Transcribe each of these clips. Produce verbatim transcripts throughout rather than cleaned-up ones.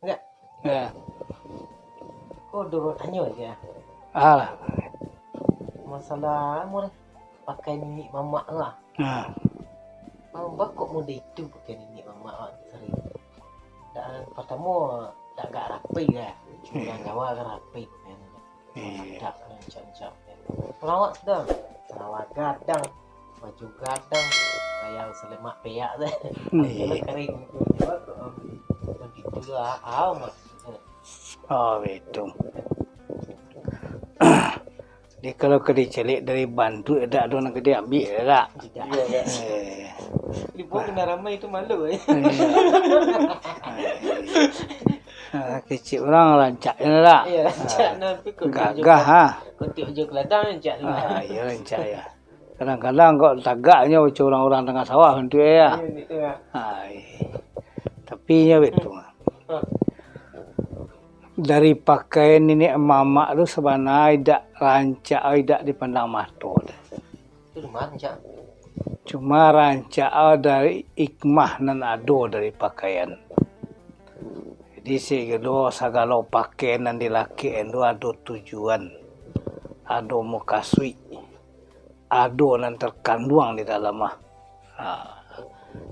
Enggak. Ya. Ko dulu tanyo aja. Alah. Masalah anu lah, pakai niniak mamak tu lah. Ha. Mamba kok mudah itu pakai niniak mamak awak sering. Dak, pertamo, dak agak rapi lah. Cuma urang Jawa kan rapi pakai. Iya. Dak rancak-rancak. Urang awak sudah. Sarawa gadang, baju gadang, bayar salemak peak tu. Iya. Kering. Begitu lah. Ah, maksudnya. Oh, itu. Jadi, kalau ka dicaliak dari bantuak, dak ado nan ka diambiak, dak? Tidak. Iya, iya. Eh. Dibawa kena ramai tu malu, eh. Iya. Ah, kecek urang rancak je, dak? Iya, rancak. Ah. Nah, tapi kau gagah, ah. Kau tiok jo keladang rancak tu. Ah, iya, rancak, ya. Kadang-kadang kok tagaknyo macam urang-urang tangah sawah tu, ya. Iya, betul, ya. Ah, iya. Tapi nyo betul. Ah. Dari pakaian niniak mamak tu sabana idak rancak, idak dipandang mato doh. Itu cuma rancak. Cuma rancak dari hikmah nan ado dari pakaian. Jadi, segalo, sagalo pakaian nan dilakekan tu ado tujuan, ado mukasuik, ado nan terkanduang di dalam, ah. Ha.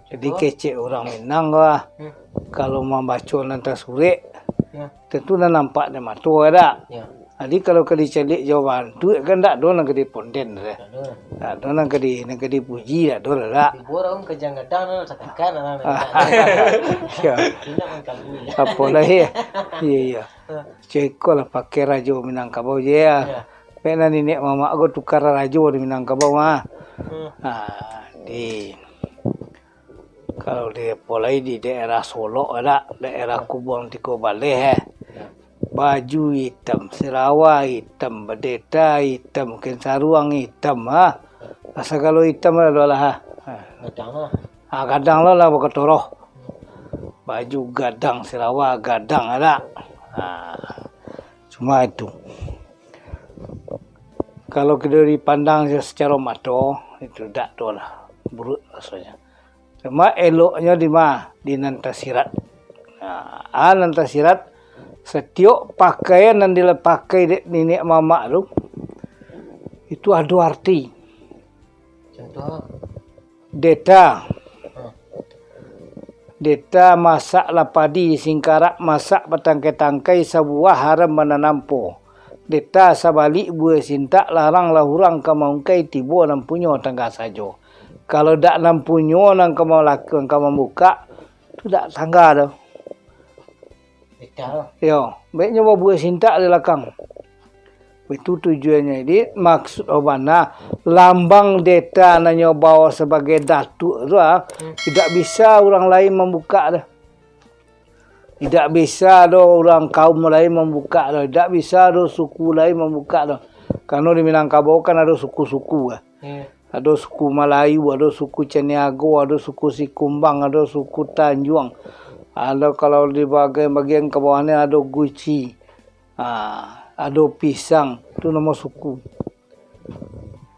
Jadi, oh, kecek urang Minang lah. Hmm. Kalau mambaco nan tasurek, ya, tentu nan nampak di mato, ya dak? Ya. Jadi, kalau ka dicaliak jawaban tu, kan dak ado nan ka diponden, dak? Dak ado. Dak ado nan ka di, nan ka dipuji, dak ado, dak? Tibo urang ka jangadang, dak, satakan, dak, dak. Ya. Indak mangkalui. Apo lah, ya? Iya, iya. Ha. Ceko lah pakai rajo Minangkabau je, ya. Ya. Pek nan niniak mamak ko tukar rajo di Minangkabau mah. Hmm. Ha, di, kalau di, apolai di daerah Solok dak, daerah Kubuang Tigo Baleh, eh. Baju itam, sarawa itam, bandeta itam, kain saruang itam, ha. Sagalo itam lah, lah, ha. Ha. Gadang lah. Ha, gadang lah, lah bakatoroh. Baju gadang, sarawa gadang, dak? Ha. Cuma itu. Kalau kito dipandang sacaro mato, itu dak tu lah, buruak rasonyo. Cuma eloknyo di ma? Di nan tasirat. Nah, a nan tasirat, satiok pakaian nan dipakai dek niniak mamak tu, itu ado arti. Contoh? Deta. Hmm. Deta masaklah padi, singkarak masak batangkai-tangkai, sabuah haram mananam po. Deta sabalik buah sintak, larang lah urang ka maungkai, tibo nan punyo tangga sajo. Kalau dak nan punyo nan ka malak-, nan ka mambukak, tu dak tangga tu. Deta. Yo, baiknyo babuah sintak di lakang. Itu tujuannyo. Jadi, maksud obana, lambang deta nan nyo bao sabagai datuak tu, ah, hmm, tidak bisa urang lain mambukak tu. Tidak bisa doh urang kaum lain mambukak doh. Tidak bisa doh suku lain mambukak doh. Karano di Minangkabau kan ado suku-suku, ah. Iya. Ado suku Malayu, ado suku Caniago, ado suku Sikumbang, ado suku Tanjuang. Ado kalau di bagian-bagian ka bawah ni ado Guci. Ha, ado Pisang, tu namo suku.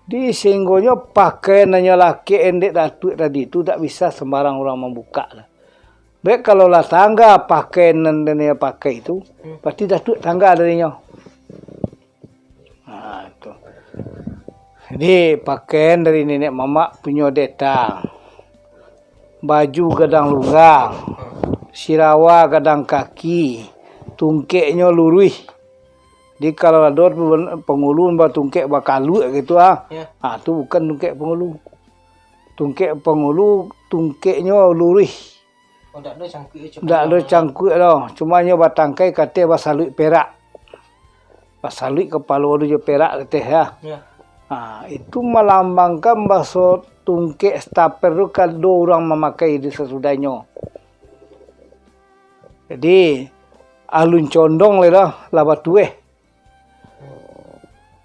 Di sehinggonyo pakaian nan nyo lakek dek datuak tadi tu dak bisa sembarang urang mambukak lah. Baik kalau lah tangga pakaian nan nyo pakai tu, hmm, pasti datuak tangga darinyo. Ha, tu. Jadi, pakaian dari niniak mamak punyo deta. Baju gadang lungga, sirawa gadang kaki, tungkeknyo luruih. Jadi, kalau ado tu pangulu batungkek bakaluak gitu, ah. Ya. Ah, tu bukan tungkek pangulu. Tungkek pangulu, tungkeknyo luruih. Oh, dak ado cangkuik, cuma dak ado cangkuik doh. Cuma nyo batangkai kateh basaluik perak. Basaluik kapalo tu jo perak kateh, ya. Ya. Ha, itu malambangkan baso tungkek setaper tu kado urang mamakai di sasudahnyo. Jadi, alun condong lai doh, lah batueh.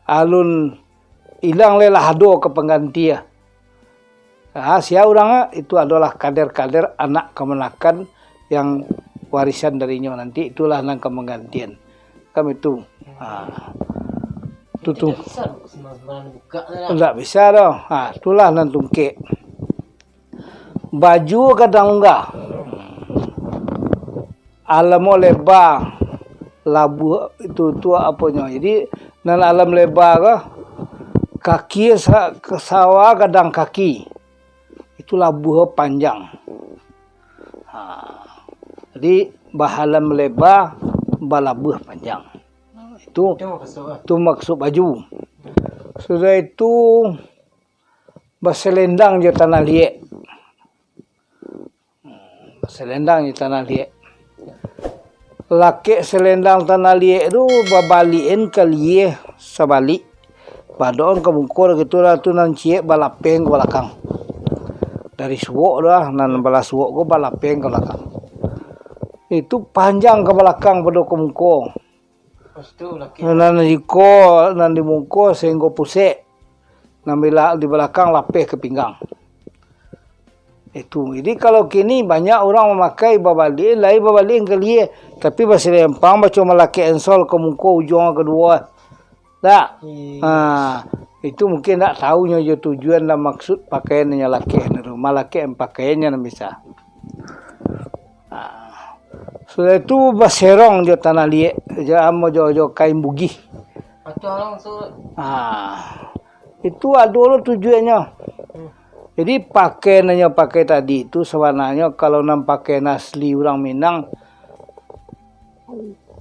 Alun ilang lai lah ado ka pangganti ah. Ha, sia urang ah, itu adolah kader-kader anak kamanakan yang warisan darinyo nanti, itulah nan ka manggantian. Kan itu. Ha. Tu, tu. Tidak bisa sembarang-sembarang buka lah. Ndak bisa doh. Ha, itulah nan tungkek. Baju gadang lungga. alam leba, labuah itu tu aponyo. Jadi, nan alam leba ko, kaki sa-, sawa gadang kaki. Itu labuah panjang. Ha. Jadi, bahalam leba, balabuah panjang. Itu, Itu maksud, ah. Itu maksud baju. Sudah itu, baselendang jo tanah liek. Baselendang jo tanah liek. Lakek selendang tanah liek tu babaliakan kalia sabalik. Badoan ka muko gitu lah tu, nan ciek balapeh ka balakang. Dari suok tu lah, nan balah suok ko balapeh ka balakang. Itu panjang ka balakang pado ka muko. Nan iko, nan di muko sahinggo pusek. Nan bila-, di balakang lapeh ka pinggang. Itu. Jadi, kalau kini banyak urang mamakai babaliak, lai babaliak ka kalia, tapi basilempang, baco malakek ensol ka muko ujuang kaduo. Tak? Yes. Ha, itu mungkin ndak tahu nyo jo tujuan dan maksud pakaian nan nyo lakek tu. Malakek pakaian nyo nan bisa. Ha. Sudah itu baserong jo tanah liek, jo, amo jo, jo kain bugih. Itu ado lo tujuannyo. Hmm. Jadi, pakaian nan nyo pakai tadi tu sabananyo, kalau nan pakaian asli urang Minang,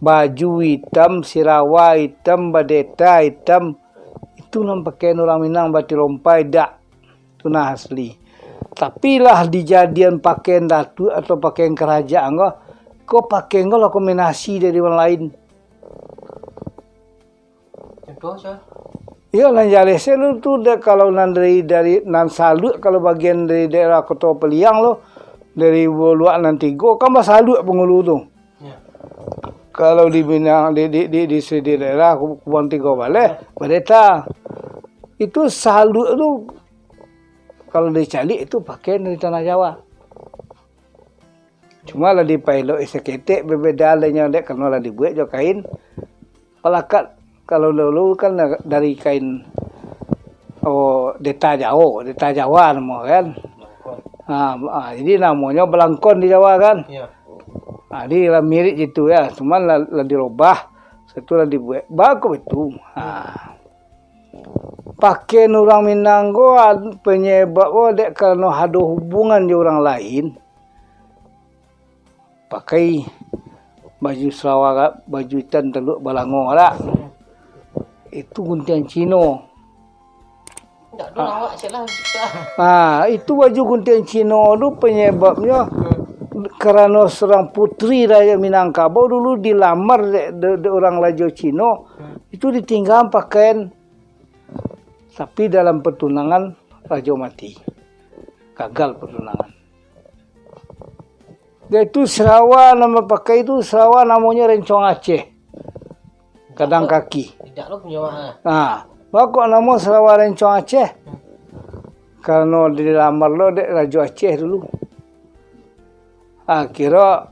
baju itam, sirawa itam, badeta itam, itu nan pakaian urang Minang, batilompai dak, tu nan asli. Tapi lah dijadian pakaian datuak atau pakaian karajaan ko, ko pakaian ko lah kombinasi dari urang lain. Contoh, Cak? Iyo, nan jaleh se lu tu, dek, kalau nan dari, dari, nan saluak, kalau bagian dari daerah Koto Piliang lo, dari Buluak nan tigo, kan basaluak pangulu tu. Ya. Kalau di Minang, di, di, di, di, di daerah Ku-, Kubang Tigo Baleh, badeta. Itu saluak tu, kalau dicaliak, itu pakaian dari Tanah Jawa. Cuma lah dipaelok saketek, babeda lah nyo dek, karano lah dibuek jo kain palakat. Kalau dulu kan dari kain, oh, deta Jawa, deta Jawa namo kan. Ha, ha, jadi namonyo balangkon di Jawa kan. Iya. Ha, jadi lah mirip gitu ya, cuman lah, lah dirobah, setelah dibuek. Bagus itu. Ha. Pakaian urang Minang ko, ad-, panyebab ko dek karano ado hubungan jo urang lain. Pakai baju sarawa, baju itam taluak balango, dak? Itu guntiang Cino. Ndak ado lawak, cek lah, cek lah. Ah, itu baju guntiang Cino tu panyebabnyo karano surang putri Rajo Minangkabau dulu dilamar dek, dek, dek urang Rajo Cino, itu ditinggaan pakaian, tapi dalam pertunangan Rajo mati. Gagal pertunangan. Yaitu sarawa nan bapakai tu, sarawa namonyo rencong Aceh. Gadang kaki. Tidak lo punyo, ah. Ha, baa kok namo sarawa rencong Aceh? Karano dilamar lo dek Rajo Aceh dulu. Akhirnyo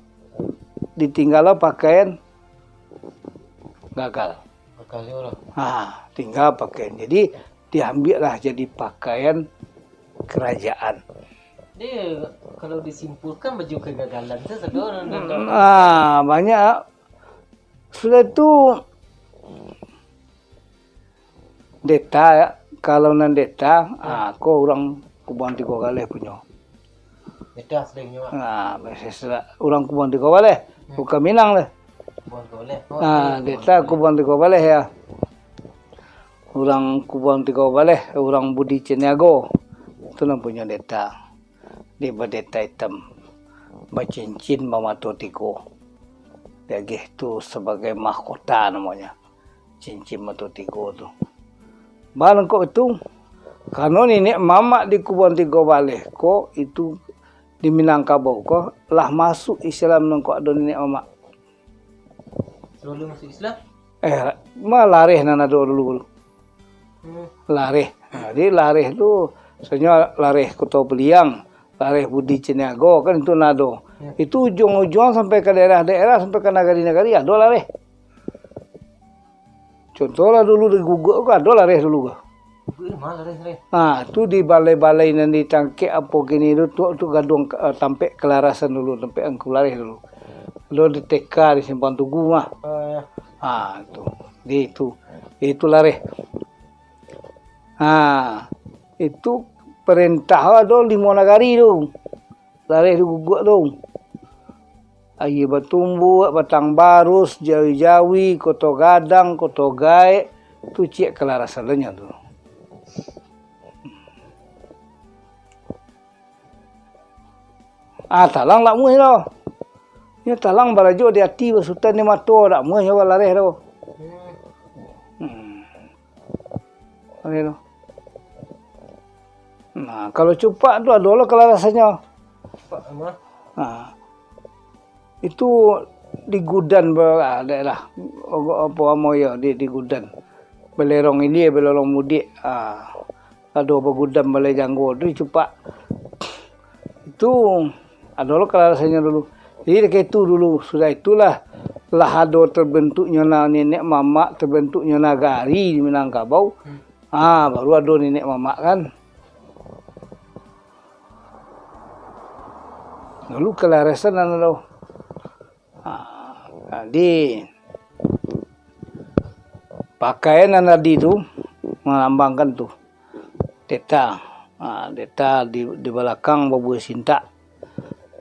ditinggaan lo pakaian, gagal. Gagal juo lo. Ha, tinggaan pakaian. Jadi, diambiaklah jadi pakaian kerajaan. Jadi, kalau disimpulkan, baju kegagalan tu sado nan, nan, nan. Ah, banyak. Sudah tu, deta, kalau nan deta, ah, ko urang Kubang Tigo Galeh punyo. Deta aslinyo, Pak. Ah, biaso urang Kubang Tigo Galeh, bukan Minang lah. Kubang Tigo Galeh. Ah, deta Kubang Tigo Galeh ya. Urang Kubang Tigo Baleh, urang Budi Caniago. Tu nan punyo deta. Dia badeta itam, bacincin bamato tigo. Diagiah tu sabagai mahkota namonyo. Cincin mato tigo tu. Baa kok itu, karano niniak mamak di Kubang Tigo Baleh ko, itu di Minangkabau ko, lah masuak Islam nan kok ado niniak mamak. Sabalun masuak Islam? Eh, ma lareh nan ado dulu. Hmm. Lareh. Nah, jadi lareh tu, misalnyo lareh Koto Piliang, lareh Budi Caniago, kan itu nan ado. Ya. Itu ujuang-ujuang sampai ka daerah-daerah, sampai ka nagari-nagari, ado lareh. Contohlah dulu di Guguk ko, ado lareh dulu ko. Guguk ma lareh, lareh? Ha, tu di balai-balai nan di Tangkek apo kini tu, tu, tu gaduang, eh, tampek Kalarasan dulu, tampek Angku Lareh dulu. Ado di T K di Simpang Tugu mah. Oh, ya. Ha, tu. Di itu. Itu lareh. Ha, itu parentah ado limo nagari tu. Lareh di Guguak tu. Aia Batumbuak, Batang Barus, Jawi-Jawi, Koto Gadang, Koto Gaek, tu ciek kalarasan nyo tu. Ah, talang dak muah doh. Nyo talang barajo di ati, basutan di mato, dak muah nyo balareh doh. Hmm. Oke tu. Nah, kalau cupak tu ado lo kalarasannyo. Cupak mah. Nah, itu di Gudan ba-, ah, daerah, apo amo yo, di, di Gudan. Balerong Ilia, Balerong Mudiak, ah, ado Bagudan, Balai Janggo tu di cupak. Itu ado lo kalarasannyo dulu. Jadi, kaitu dulu, sudah itulah, lah ado terbentuknyo na-, nenek mamak, terbentuknyo nagari di Minangkabau. Hmm. Ha, baru ado nenek mamak kan. Dulu kalarasan nan ado. Ha, jadi, pakaian nan tadi tu malambangkan tu. Teta. Ha, teta di, di balakang babuah sintak.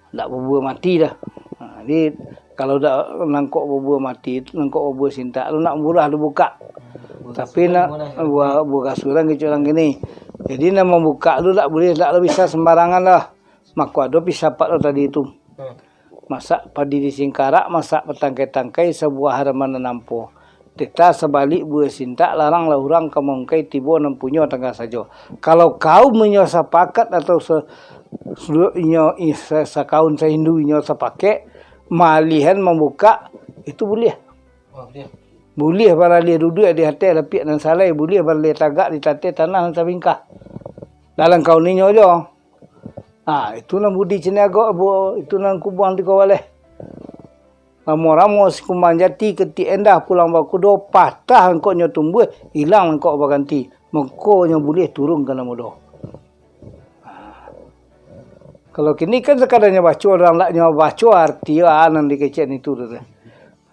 Dak babuah mati dah. Ha, jadi, kalau dak nangkok babuah mati, nangkok babuah sintak tu nak murah dibukak. Tapi nak buah, buah kasuran kecek urang kini. Jadi, nak mambukak tu dak buliah, dak lah bisa sembarangan lah. Mako ado pisapat lo tadi tu. Hmm. Masak padi di singkarak, masak batangkai-tangkai, sabuah haraman nan ampo. Teta sabalik buah sintak, larang lah urang ka maungkai, tibo nan punyo tangah sajo. Kalau kaum inyo sapakat atau se-, se-, inyo, i-, se-, sakaun saindu inyo sapakek, maalihan mambukak, itu buliah. Oh, buliah. Buliah baralih duduak di ateh lapiak nan salai, buliah baralih tagak di ateh tanah nan sabingkah. Dalam kaun inyo jo. Ha, itu nan budi ciniago, bu-, itu nan kubuang di kawaleh. Ramo-ramo sikumbang jati, ketik endah pulang bakudo, patah angkoknyo tumbuah, ilang angkok baganti. Mangkonyo buliah turun ka nan mudo. Ha. Kalau kini kan sakadanyo baco, urang ndak nyo baco arti, ah, nan dikecek itu tu.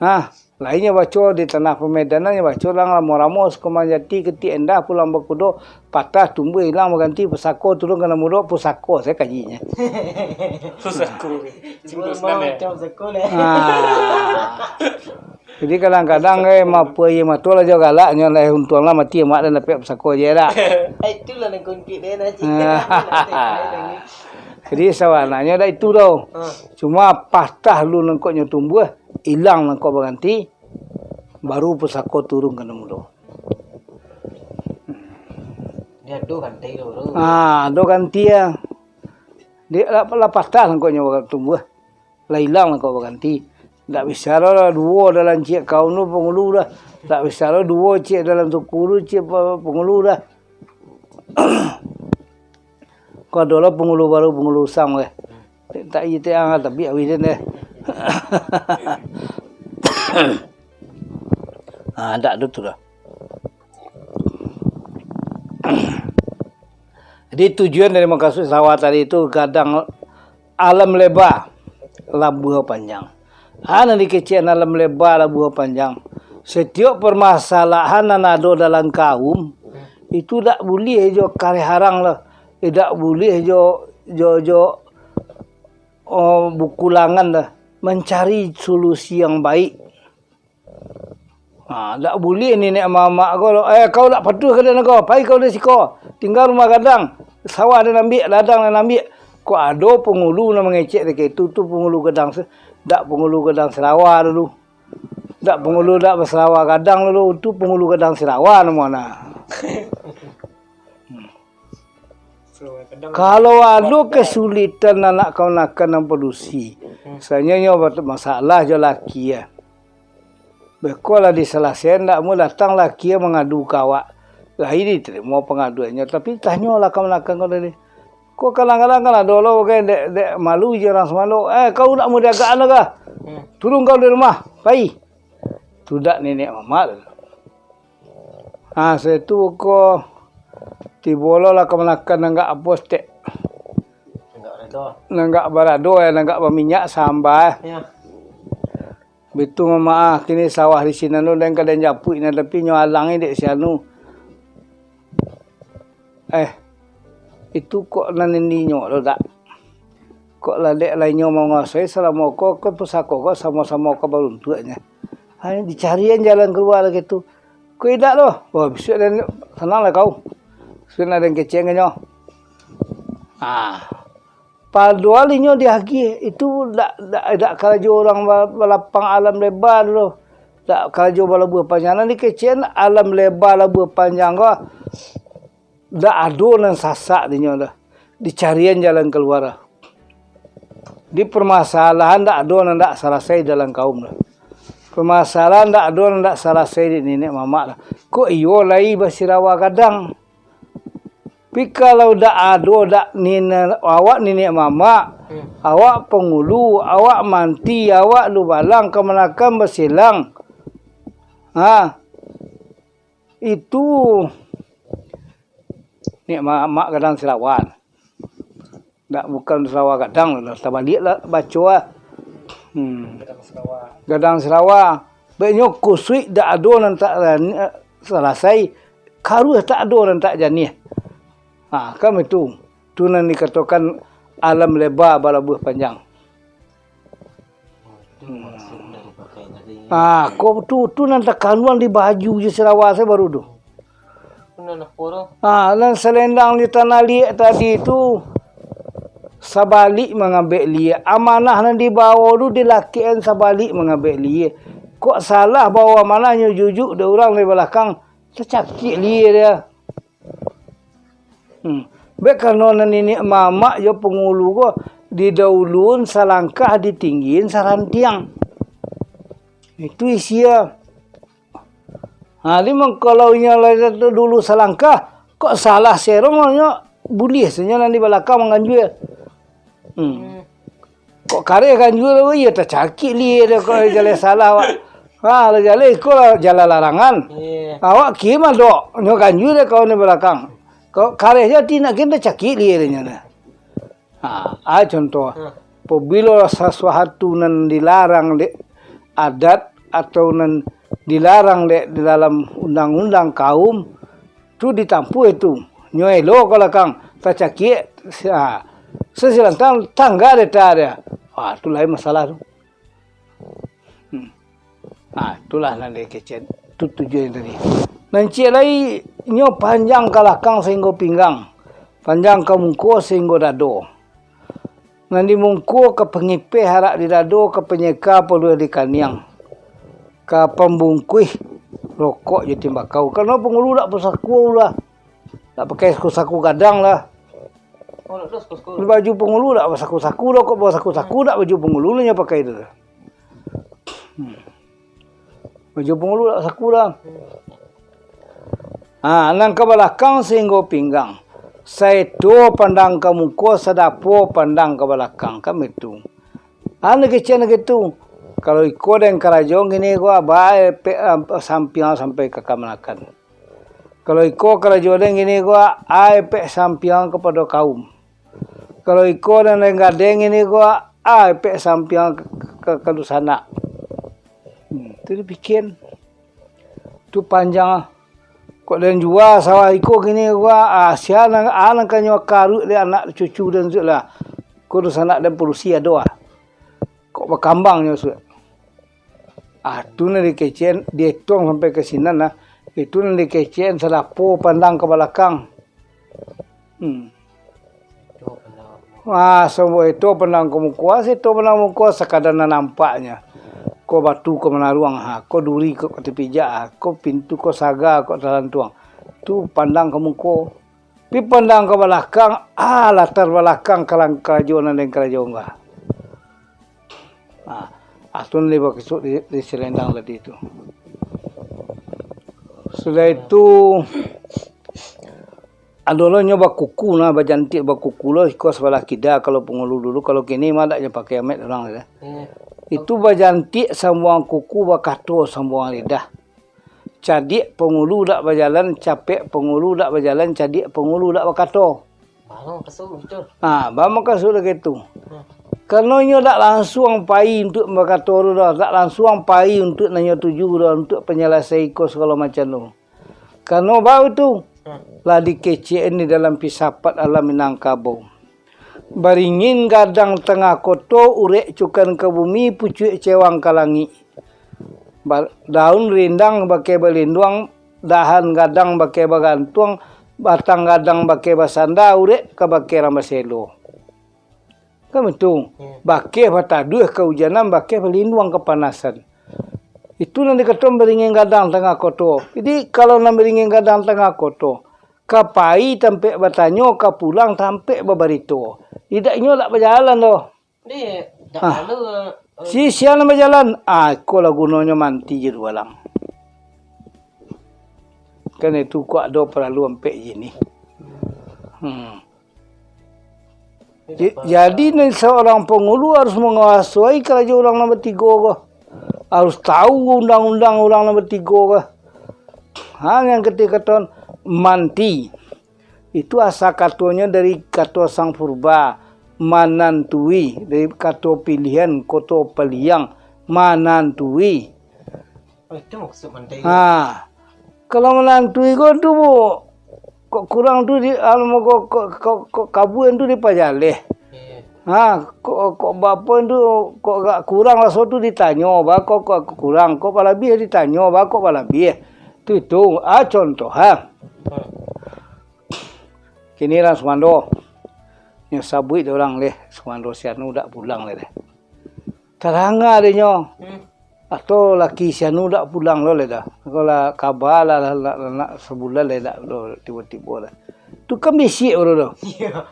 Ha. Lainnyo baco di tanah pamedanan, nyo baco urang ramo-ramo, sikumbang jati, ketik endah, pulang bakudo, patah, tumbuah, ilang, baganti, pusako, turun ka nan mudo, pusako, sae kajinyo. Pusako. Cuma Simpul lemah Senaman. Macam pusako lah. Ah. Jadi kadang-kadang, eh, mapo aia mato lah jo galak, nyo lah untuang lah mati, mak dan dapek pusako je dak. Ah, itulah nan kuntik dia dah, cik. Ah. Jadi sabananyo dak itu tau. Ah. Cuma patah lu nangkoknyo tumbuah, ilang nangkok baganti, baru pusako turun ka nan mudo. Dia ado ganti tu, bro. Ah, ado ganti ah. Dia lah, lah patah nangkoknyo tumbuah. Lah ilang nangkok baganti. Ndak bisa lah duo dalam ciek kaum tu pangulu dah. Ndak bisa lah duo ciek dalam suku tu ciek pa-, pangulu dah. Ko ado lah pangulu baru, pangulu usang deh. Tak, tak, tak, tapi awih den deh. Ah, ndak ado tu dah. Jadi tujuan dari mukasuik sawah tadi tu gadang alam leba, labuah panjang. Ha, nan dikecek alam leba, labuah panjang. Satiok parmasalahan nan ado dalam kaum, itu dak buliah jo kareh arang lah. Eh, dak buliah jo, jo, jo, oh, bukulangan lah. Mancari solusi yang baik. Ha, dak buliah niniak mamak ko, "Eh, kau dak patuah ka den ko, pai kau dari siko. Tingga rumah gadang, sawah den ambiak, ladang den ambiak." Kok ado pangulu nan mangecek dek itu, tu pangulu gadang se-, dak pangulu gadang sarawa dulu. Dak pangulu dak basarawa gadang dulu, tu pangulu gadang sarawa namo nah. Kalau ado kasulitan anak kamanakan nan padusi, misalnyo nyo bat-, masalah jo laki, ah. Beko lah disalasaian, ndak amuah datang laki mangadu ka awak. Lai ditarimo pangaduannyo, tapi tanyolah kamanakan ko tadi. Ko kadang-kadang kan ado lo bagai dek, dek malu jo urang sumando. "Eh, kau ndak amuah diagakan lah kah? Hmm. Turun kau dari rumah, pai." Tu dak niniak mamak tu. Ha, sudah tu ko tibo lo lah kamanakan nanggak apo stek. Nanggak barado. Nanggak barado, eh, nanggak baminyak samba, eh. Ya. Bitu mamak ah, kini sawah di sinan tu den ka den japuik nan, tapi nyo alangi dek si anu. Eh, itu kok nan inyo tu dak? Kok lah dek lah inyo manguasai salamo ko, ko pusako ko samo-samo ka baruntuaknyo. Ha, dicarian jalan kalua lagi tu. Ko idak doh. Wah, bisuak den sanang lah kau. Bisuak nak den kecekan nyo. Ah. Padohal inyo diagiah, itu dak, dak, dak karajo urang ba-, balapang alam leba tu doh. Dak karajo balabuah panjang. Nan dikecekan alam leba labuah panjang ko, dak ado nan sasak dinyo doh. Dicarian jalan kalua. Di permasalahan dak ado nan dak salasai dalam kaum doh. Permasalahan dak ado nan dak salasai di niniak mamak doh. Kok iyo lai basirawa gadang? Pi kalau dak ado, dak nina-, awak niniak mamak, Hmm. awak pangulu, awak manti, awak lubalang, kamanakan basilang. Ha. Itu niniak mamak gadang sirawa. Dak, bukan sirawa gadang lah, tabaliak lah baco ah. Hmm. Gadang sirawa. Baiknyo kusuik dak ado nan tak, eh, salasai, karuah tak ado nan tak janiah. Ha, kan itu. Tu nan dikatokan alam leba balabuah panjang. Hmm. Ah, ko tu, tu nan takanduang di baju jo sirawa sajo baru tu. Ah, nan salendang di tanah liek tadi tu, sabalik mangambek liek. Amanah nan dibawo tu dilakekan sabalik mangambek liek. Kok salah bawo amanah nyo jujuk dek urang dari balakang, tacakik liek dia. Hmm. Bek karano nan niniak mamak jo pangulu ko, didauluan salangkah, ditinggian sarantiang. Itu isi dia. Ha, di mangko kalau inyo lah tu dulu salangkah, kok salah serong inyo, buliah sajo nan di balakang mangganjua. Hmm. Kok kareh ganjua tu, iyo tacakik liek dia kok jaleh salah awak. Ha, lah jaleh iko lah jalan larangan. Iya. Awak kima dok, nyo ganjua dia kawan di balakang. Kok kareh jadi nak kini tacakik liek dia nyo. Ha, ah, contoh. Hmm. Pabilo sasuatu nan dilarang dek adat atau nan dilarang dek di dalam undang-undang kaum, tu ditampuah itu. Nyo elo ka balakang, tacakik, sa-, sasilantang tangga deta dia. Ah, tu lain masalah tu. Hmm. Ah, itulah nan dikecekan. Tu tujuan tadi. Nan ciek lai, nyo panjang ka balakang sahinggo pinggang, panjang ka muko sahinggo dado. Nan di muko ka pangipeh arak di dado, ka panyeka paluah di kaniang, ka pambungkuih rokok jo timbakau. Karano pangulu dak basaku lah. Dak pakai saku-saku gadang lah. Oh, dak ado saku-saku. Baju pangulu dak basaku-saku doh, kok basaku-saku dak baju pangulu nyo pakai tu. Hmm. Baju pangulu dak saku lah. Ha, nan ka balakang sahinggo pinggang. Saeto pandang ka muko, sadapo pandang ka balakang, kan baitu. Ha, nan kecek nan kaitu. Kalau iko den karajo kini ko, ba epek, ah, sampiang sampai ka kamanakan. Kalau iko karajo den kini ko, a epek sampiang kapado kaum. Kalau iko nan lain gadeng ini ko, a epek sampiang ka, ka, ka dunsanak. Hmm, tu dipikia. Tu panjang ah. Kok den jua sawah iko kini ko, ah, sia nan, ah, nan ka nyo karuik dek anak cucu den tu lah. Ko dunsanak den padusi ado ah. Kok bakambang nyo suak. Ah, tu nan dikecekan, dietong sampai ka sinan lah. Itu nan dikecekan sadapo pandang ka balakang. Hmm. Ah, saeto pandang ka muko, ah, saeto pandang muko, sakadar nan nampaknyo. Ko batu ko manaruang, ha, ko duri ko, ko tapijak, ha, ko pintu ko saga ko talantuang. Tu pandang ka muko. Pi pandang ka balakang, ah, latar balakang kalang karajo nan den karajo ko. Ah, ah, tu nan dibakisuk di, di salendang tadi tu. Sudah itu, ado lo nyo bakuku nah, bajantik bakuku lo, iko sabalah kida kalau pangulu dulu, kalau kini mah dak nyo pakai amek urang tu. Iya. Itu bajantik sambuang kuku, bakato sambuang lidah. Cadiak pangulu dak bajalan, capek pangulu dak bajalan, cadiak pangulu dak bakato. Bang, makasud, betul. Ha, bang, makasud lagi tu. Hmm. Karano inyo dak lansuang pai untuak bakato tu doh, dak lansuang pai untuak nan inyo tuju doh, untuak panyalasai iko sagalo macam tu. Karano bau tu, lah dikecekan di dalam filsafat alam Minangkabau. Baringin gadang tangah koto, urek cukan ka bumi, pucuak cewang ka langik. Ba-, daun rindang bakeh balinduang, dahan gadang bakeh bagantuang, batang gadang bakeh basanda, urek ka bakeh rang baselo. Kan itu. Bakeh bataduah kaujanan, bakeh balinduang kapanasan. Itu nan dikatokan baringin gadang tangah koto. Jadi, kalau nan baringin gadang tangah koto, ka pai tampek batanyo, ka pulang tampek babarito. Idak inyo dak bajalan doh. Dek, dak Ah. lalu, eh, Si sia nan bajalan, ah, iko lah gunonyo manti jo duo alang. Kan itu kok ado paralu ampek jinih. Hmm. Jadi, nan saurang pangulu harus manguasai karajo urang nan batigo ko. Harus tahu undang-undang urang nan batigo ko. Ha, yang katigo kato manti. Itu asa katonyo dari kato Sang Purba, manantui, dari kato pilihan, koto paliang, manantui. Oh, itu maksud mantai. Ha. Kalau manantui ko tu, Bu, kok kurang tu di, anu, kok, kok, kok, kok kabuan tu dipajaleh. Iya. Ha, kok, kok bapa tu, kok agak kurang raso tu ditanyo, ba kok, kok kurang, kok balabiah ditanyo, ba kok balabiah. Tu, itu, ah, contoh, ha. Hmm. Kini lah sumando. Nyo sabuik dek urang leh, sumando si anu dak pulang leh deh. Tadanga dek nyo. Hmm. Atau laki si anu dak pulang lo leh dah. Kalau lah kaba lah, lah, lah, lah nak sabulan leh dak lo tibo-tibo lah. Tu kan bisiak baru tu. Iya.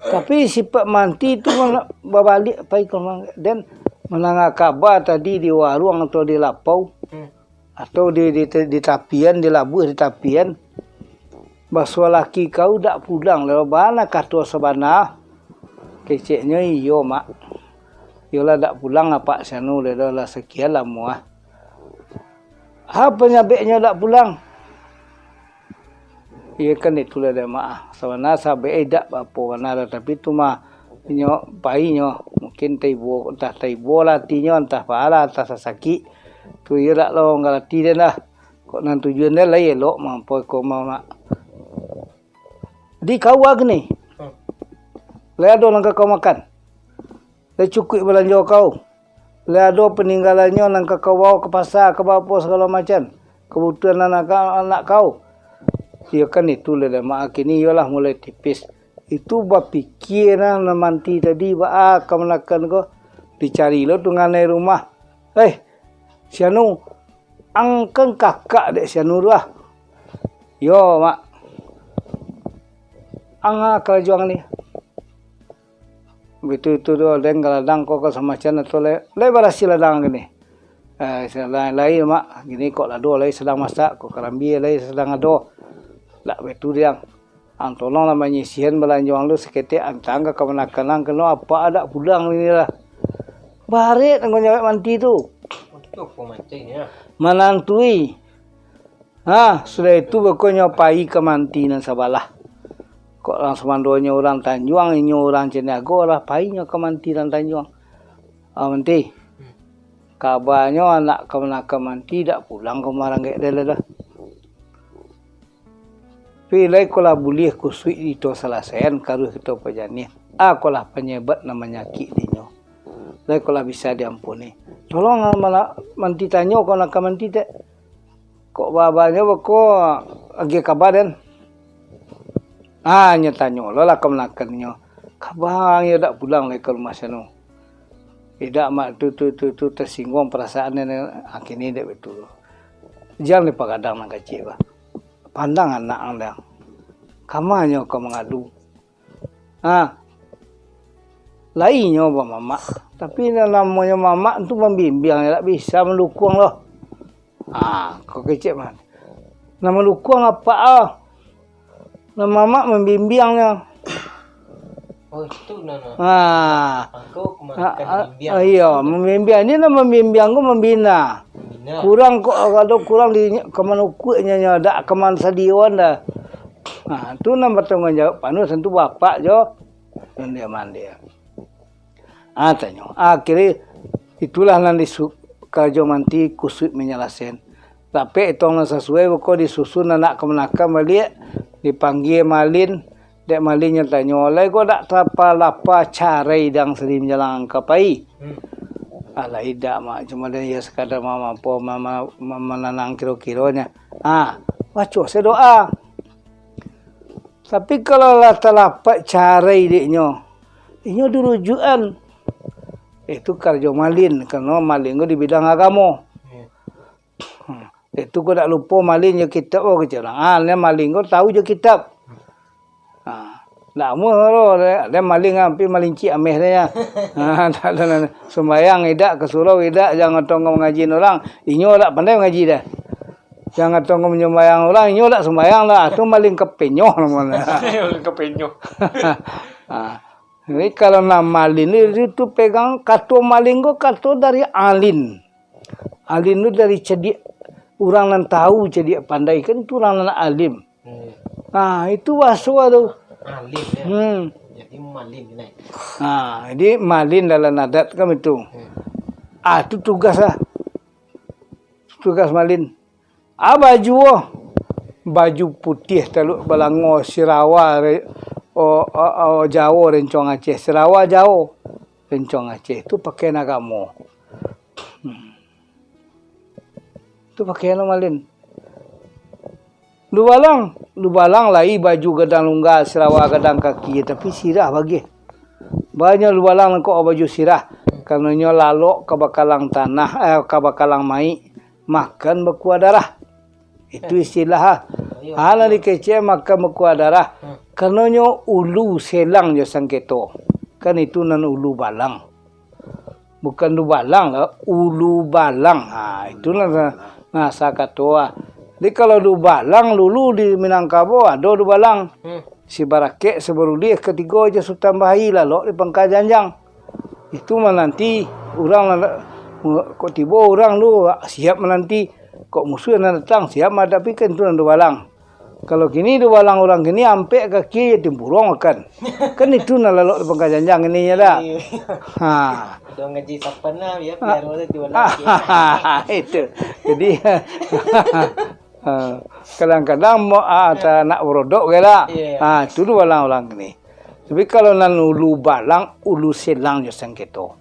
Tapi sifat manti tu kan babaliak pai ka urang. Den mandanga kaba tadi di waruang atau di lapau. Hmm. Atau di, di, di tapian, di labuah di tapian. Basuo laki kau dak pulang, lah bana kato sabana. Keceknyo, "Iyo, Mak. Iyolah dak pulang apak si anu, lah, lah, lah sakian lamo ah." "Apo nyabeknyo dak pulang?" Iyo kan itulah dek Mak ah. Sabana sabek eh dak apo bana lah, tapi tu mah inyo pai nyo. Mungkin taibo, antah taibo lah atinyo, antah palah, antah sasakik. Tu iyo dak lo ngarati den lah. Kok nan tujuan den lai elok mampo ko mah, Mak. Di kau ah kini. Lai ado nan ka kau makan? Lai cukuik balanjo kau? Lai ado paninggalannyo nan ka kau bao ka pasa, ka bao apo sagalo macam kabutuhan anak, anak kau? Iyo kan itu lah, Mak, kini iyolah mulai tipis. Itu bapikia nah, nan manti tadi, baa kamanakan ko, dicari lo tu nganai rumah. Eh, si anu, ang kan kakak dek si anu tu ah. Yo, Mak. Ang ah karajo ang ni. Bitu itu tu, den ka ladang ko, ko samacam tu, lai, lai barasiah ladang kini. Eh, lai, lai, Mak, kini kok lado lai sadang masak, kok karambia lai sadang ado. Dak bitu diang. Ang tolonglah manyisihan balanjo ang tu saketek, antang ka kamanakan ang kano apak dak pulang ni lah. Barek ang ko nyawek manti tu. Manantui. Ha, sudah itu beko nyo pai ka manti nan sabalah. Kok urang sumandonyo urang Tanjuang, inyo urang Caniago lah, pai nyo ka manti nan Tanjuang. Ah, manti. Kabanyo anak kamanakan manti dak pulang ka rumah ranggek deh lah dah. Tapi lai ko lah buliah kusuik kito salasaian, karuah kito pajaniah. Ah, ko lah panyebab nan manyakik dinyo. Lai ko lah bisa diampuni. Tolong lah malah manti tanyo ko nak ka manti dek. Kok babanyo beko agiah kaba den? Ah, nyo tanyo lo lah kamanakan nyo. Kaba nyo dak pulang lai ka rumah sano. Idak mak tu, tu, tu, tu tasingguang parasaan den. Ah, kini dek batua. Jan dipagadang nan kacik bah. Pandang anak ang dang. Kama nyo ka mangadu. Ha. Lai nyo bamamak. Tapi nan namonyo mamak tu mambimbiang, dak bisa mandukuang lo. Ha, ko kecek mah. Nan mandukuang apak ah. Nan mamak mambimbiangnyo. Oh, itu nan. Ha. Angko Ha, kemanakan ha, bimbiang. Ha, iyo, mambimbiang. Ini nan mambimbiang ko mambina. Bina. Kurang kok, kalau kurang di kamanukuaknyo nyo, dak kaman sadioan dah. Ha, tu nan batangguang jawab panuah tantu bapak jo. Nan dia mandir. Ah, tanyo. Akhirnyo, itulah nan disu-, karajo manti kusuik manyalasaian. Dapek itong nan sasuai, beko disusun anak kamanakan baliak, dipanggia malin, dek malin nyo tanyo, "Lai ko dak tapa-lapa carai dang sari manjalang ka pai?" Hmm. "Alah, indak, Mak. Cuma den, iyo, sakadar ma-, ma-, apo, ma-, ma-, ma-, mananang kiro-kironyo." Ah, baco se doa. Tapi kalau lah talapak carai dek nyo, inyo dirujukan. Itu karajo malin, karano malin ko di bidang agamo. Hmm. Itu ko dak lupo malin jo kitab, oh, kecek urang. Ah, nan malin ko tahu jo kitab. Ah, dak amuah lo, dah, dah malin, ah, pi malincik ameh dah, ya. Ah, dak ado nan sumbayang idak, ka surau idak, jan tonggo mangaji urang. Inyo dak pandai mangaji dah. Jan tonggo manyumbayang urang, inyo dak sumbayang dah. Tu malin kapenyoh namonyo. Malin kapenyoh. Ah. Jadi kalau nan malin tu, itu pegang kato malin ko kato dari alin. Alin tu dari cadiak, urang nan tahu, cadiak pandai, kan itu urang nan alim. Hmm. Nah, itu bahaso tu. Alim, ya. Hmm. Jadi malin, nah. Nah, jadi malin dalam adat kan itu. Hmm. Ah, itu tugas lah. Tugas malin. Ah, baju, oh. Baju putiah taluak balango, sirawa re-, oh, oh, oh, Jawo, rencong Aceh. Sirawa Jawo, rencong Aceh. Tu pakaian agamo. Hmm. Tu pakaian malin. Dubalang, dubalang lai baju gadang lungga, sirawa gadang kaki, tapi sirah bagih. Banyak dubalang nangkok baju sirah, karano nyo lalok ka bakalang tanah, eh, ka bakalang maik, makan bakuah darah. Itu istilah, ah. Ha, nan dikecek makan bakuah darah. Karano nyo ulu selang jo sangketo. Kan itu nan ulu balang. Bukan dubalang lah, ulu balang. Ha, itu nan sa-, nan sakato, ah. Jadi kalau dubalang dulu di Minangkabau ado dubalang. Hmm. Si Barakek, si Barulih, katigo jo Sutan Bahari lalok di Pangka Janjang. Itu mananti urang nan, kok tibo urang tu siap mananti, kok musuah nan datang siap mahadapi, kan itu nan dubalang. Kalau kini dubalang urang kini, ampek kaki je timpuruang makan. Kan itu nan lalok di Pangka Janjang kini, ya dak? Iya. Ha. Ado ngaji sapan lah, ya, biar orang tu lah. Itu. Jadi, ha, kadang-kadang mo-, ah, ta-, nak borodok ke dak? Iya. Ha, itu dubalang urang kini. Tapi kalau nan ulu balang, ulu selang jo sangketo.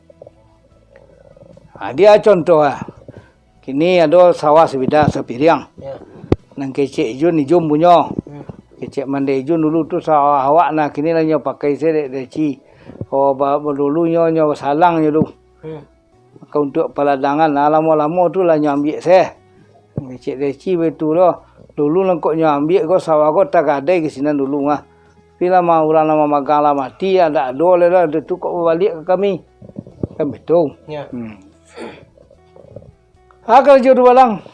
Ha, dia contoh lah. Kini ado sawah sabidang sapiriang. Ya. Nan kecek ijun, ijun punyo. Hmm. Kecek mandeh ijun dulu tu sawah awak, nah, kini lah nyo pakai se dek deci. Oh, ba-, ba-, dulu nyo, nyo basalang nyo tu. Hmm. Maka untuak paladangan, nah, lamo-lamo tu lah nyo ambiak se. Kecek deci baitu lo. Dulu nangkok nyo ambiak ko sawah ko tagadai ka sinan dulu mah. Tapi lah ma-, urang nan mamagang lah mati, dak ado lai lah, tu kok babaliak ka kami. Kan baitu. Ya. Hmm. Ah, karajo dubalang.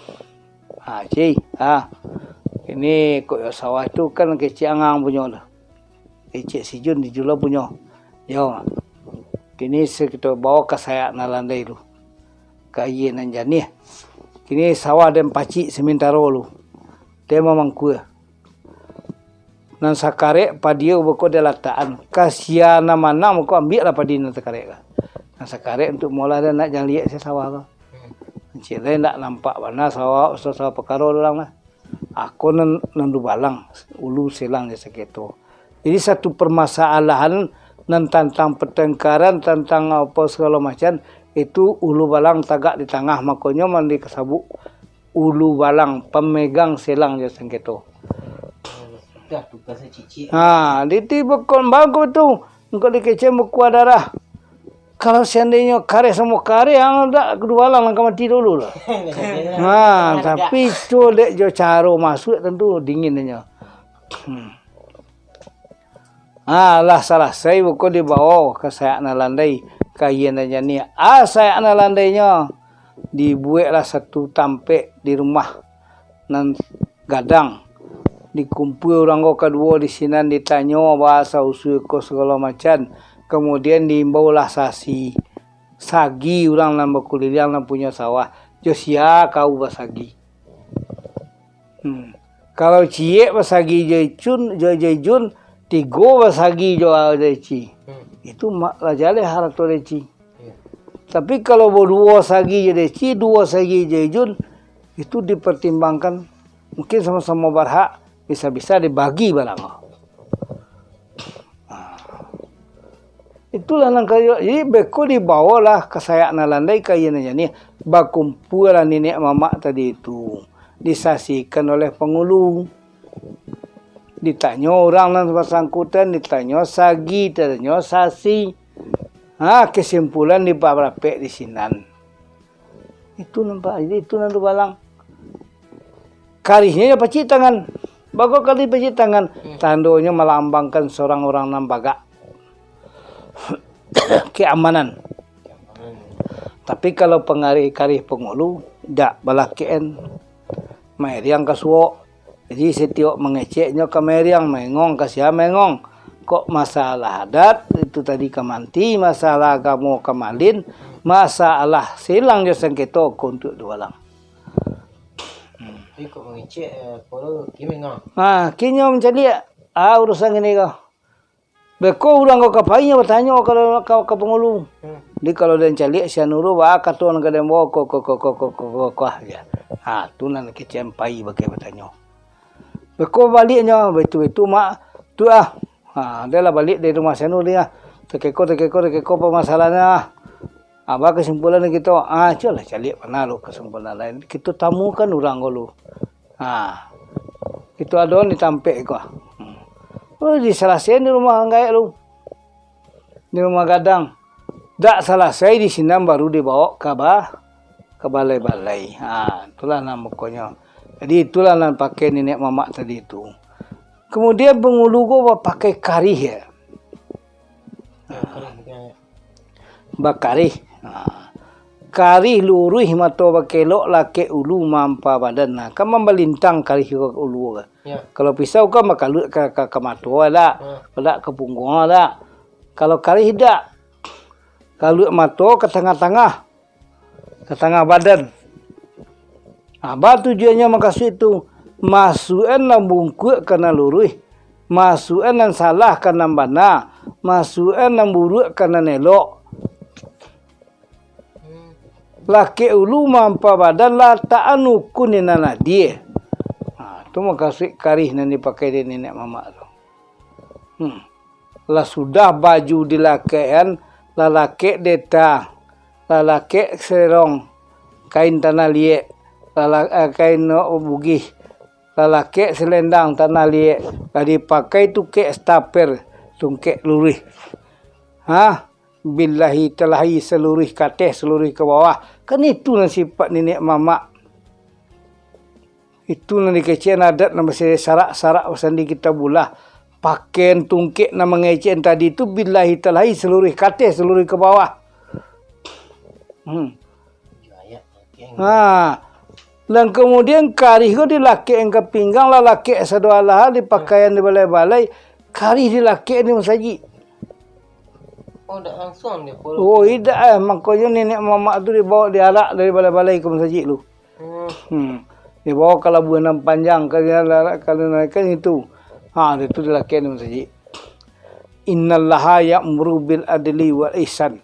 Ah, ci, ah. Kini kok yo sawah tu kan kecek angang punyo tu. Kecek sijun di julo punyo. Yo. Kini se kito bawa ka sayak nan landai tu. Ka aia nan janiah. Kini sawah den pacik samantaro lu. Den mamangkua. Nan sakarek padi beko dilatakan. Ka sia nan manang beko ambiaklah padi nan sakarek ka. Nan sakarek untuak molah den nak jan liek sia sawah ko. Cik lai ndak nampak bana sawah, sawah pakaro urang lah. Ako nan, nan dubalang, ulu selang jo sangketo. Jadi satu permasalahan nan tantang pertengkaran, tantang apa segalo macam, itu ulu balang tagak di tangah, makonyo mandi kasabuk ulu balang, pamegang selang jo sangketo. Sudah tugasnyo cicik. Ha, di ti bakon bagus tu, engkau dikecek bakuah darah. Kalau seandainyo kareh samo kareh, ang dak dubalang nan ka mati dulu lah. Ha, tapi tu dek jo caro masuak tentu dingin inyo. Hmm. Ha, lah salasai buko dibawo ka sayak nan landai, ka aia nan janiah. Ah, sayak nan landainyo, dibuweklah satu tampek di rumah nan gadang. Dikumpua urang ko kaduwo di sinan, ditanyo bahaso usua ko sagalo macam. Kamudian diimbaulah sasi, sagi urang nan bakuliliang nan punyo sawah, jo sia kau basagi. Hmm. Kalau ciek basagi jo icun, jo, jo ijun, tigo basagi jo, jo ici. Hmm. Itu ma-, lah jaleh harato deci. Iyo. Tapi kalau baduo sagi jo deci, duo sagi jo ijun, itu dipertimbangkan. Mungkin samo-samo barhak, bisa-bisa dibagi barang. Ah. Itulah nan kayo. Jadi, beko dibawolah ka sayak nan landai, ka iyo nan janiah. Bakumpualah niniak mamak tadi tu, disaksikan oleh pangulu. Ditanyo urang nan basangkutan, ditanyo sagi, ditanyo sasi. Ha, kesimpulan diparapek di sinan. Itu nampak, jadi itu nan tu balang. Karihnyo nyo pacik tangan. Bako karih pacik tangan, Hmm. tandonyo malambangkan surang urang nan bagak. Keamanan. Tapi kalau pangarih-karih pangulu, dak balakekan. Mairiang ka suok. Jadi, satiok mangecek nyo ka mairiang, maengong ka sia maengong. Kok masalah adat, itu tadi ka manti, masalah agamo ka malin, masalah silang jo sangketo ko untuak duo balang. Tapi kok mangecek, eh, poro ki maengong. Ha, kinyo mancaliak. Ah, urusan kini ko. Beko urang ko ka pai nyo batanyo ka, ka, ka pangulu. Hmm. Jadi, kalau den caliak si anu tu, baa kato nan ka den bawo ko, ko, ko, ah, jar. Ha, tu nan kecek pai bagai batanyo. Beko baliaknyo, baitu-baitu mak, tu ah. Ha, den lah baliak dari rumah si anu tadi ah. Takeko, takeko, takeko pamasalahnyo ah. Apo kesimpulan kito? Ah, cubolah caliak ma lo kesimpulan lain. Kito tamukan urang ko lu. Ah. Kito ado di tampek ko. Hmm. Oh, disalasaian di rumah anggaek lu. Di rumah gadang. Dak salasai di sinan baru dibaok ka ba-, ka balai-balai. Ha, itulah nan pokoknyo. Jadi itulah nan pakai niniak mamak tadi tu. Kemudian pangulu ko bapakai karih ya. Bakarih. Ha. Karih luruih mato bakelok, lakek ulu maampa badan. Nah, kan mambalintang karih ko ulu ko. Ya. Kalau pisau kan bakaluak ka, ka, ka mato dak? Ya. Dak ka pungguang dak? Kalau karih dak. Kaluak mato ka tangah-tangah. Ka tangah badan. Ha, ba tujuannyo makasuik tu, masuakan nan bungkuak ka nan luruih, masuakan nan salah ka nan bana, masuakan nan buruak ka nan elok. Lakek ulu maampa badan, latakan ukun di nan adie. Ha, tu makasuik karih nan dipakai dek niniak mamak tu. Hmm. Lah sudah baju dilakekan, lah lakek deta, lah lakek serong, kain tanah liek, lah la-, eh, kain bugih, lah lakek selendang tanah liek, lah dipakai tungkek staper, tungkek luruih. Ha? Billahi talahi saluruih ka ateh, saluruih ka bawah. Kan itu nan sipat niniak mamak. Itu nan dikecekan adat nan masih sarak-sarak basandi kitabullah. Pakaian tungkek nan mangecekan tadi tu billahi talahi saluruih ka ateh, saluruih ka bawah. Hmm. Ha. Dan kemudian karih ko dilakek ka pinggang, lah lakek sado alah di pakaian di balai-balai, karih dilakek di masajik. Oh, dak langsuang dia polo. Oh, idak eh. Makonyo niniak mamak tu dibaok diarak dari balai-balai ka masajik lu. Hmm. Hmm. Dibaok ka labuah nan panjang, ka, ka, kan itu. Ha, itu dilakek di masajik. Innallaha ya'muru bil adli wal ihsan.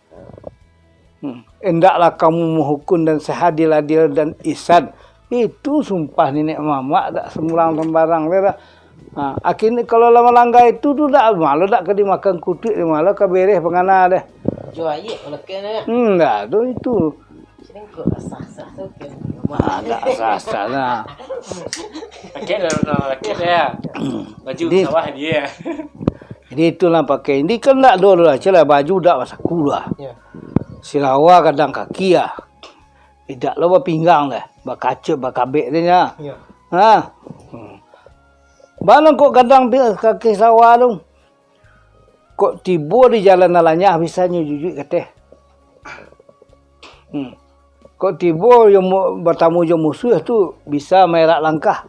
Hmm. Hendaklah kamu menghukum dan seadil-adil dan ihsan. Itu sumpah niniak mamak, dak sembarang-sembarang tu dah. Ha, akhirnyo kalau lah malanggar itu tu dak, malah dak ka dimakan kutuik, malah ka bereh pangana deh. Jo ayek kalau kena ya. Hmm, dah tu itu. Sini kok asah-asah tu kan. Ah, dak asah-asah lah. Pakai dah, dah, pakai dah. Hmm. Baju Jadi, sawah dia. Jadi itulah pakai. Ini kan dak dulu lah, celah baju dak basaku lah. Ya. Silawa gadang kaki ah. Idak lo bapinggang deh, bakacut, bakabek deh nya. Iyo. Ha. Hmm. Bana kok gadang pi-, kaki sawah tu. Kok tibo di jalan nan lanyah bisa nyo jujuik ka ateh. Hmm. Kok tibo yo mu-, batamu jo musuah tu bisa maerak langkah.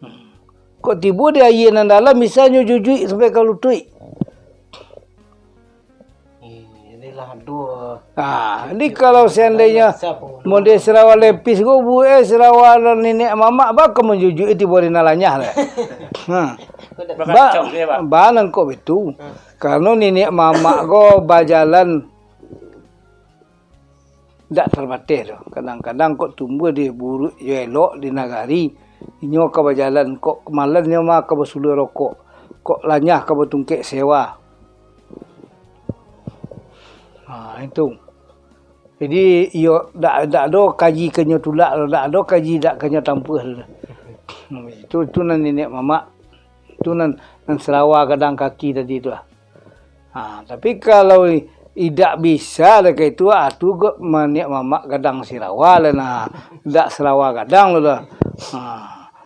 Hmm. Kok tibo di aia nan dalam bisa nyo jujuik sampai ka lutuik. Hmm, jadi Lah ado. Ah, jadi kalau seandainya model sarawa lepis ko, buek sarawa niniak mamak, baa ka manjujuak tibo ari nan lanyah lah. Ha. Ba, ba nangkok bitu. Karano niniak mamak ko bajalan dak tarbateh doh. Kadang-kadang kok tumbuah di buruak jo elok di nagari, inyo ka bajalan, kok malam inyo mah ka basuluah rokok, kok lanyah ka batungkek sewa. Ha, itu. Jadi, iyo, dak, dak ado kaji ka nyo tulak, dak ado kaji dak ka nyo tampuah. Itu, itu nan niniak mamak, itu nan, nan sarawa gadang kaki tadi tu lah. Ha, tapi kalau i-, idak bisa dak ka itu, ah, tu go maniak mamak gadang sarawa lah, nah, dak sarawa gadang tu lah. Ha.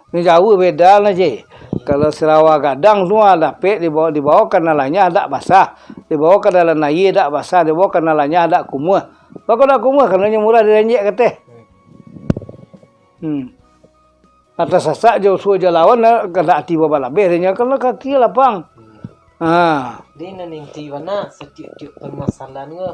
Ni jauah beda nah, Cik. Kalau sarawa gadang tu, ah, dapek dibawa, dibawa ka nan lanyah dak basah, dibawa ka dalam aia dak basah, dibawa ka nan lanyah dak kumuah. Baa kok dak kumuah, karano nyo murah direnjek ka ateh. Hmm. Atau sasak jo usuak jo lawan, ah, kandak ati babalabeh dek nyo, karano kaki lapang. Ha. Di nan inti bana, satiok-tiok permasalahan ko,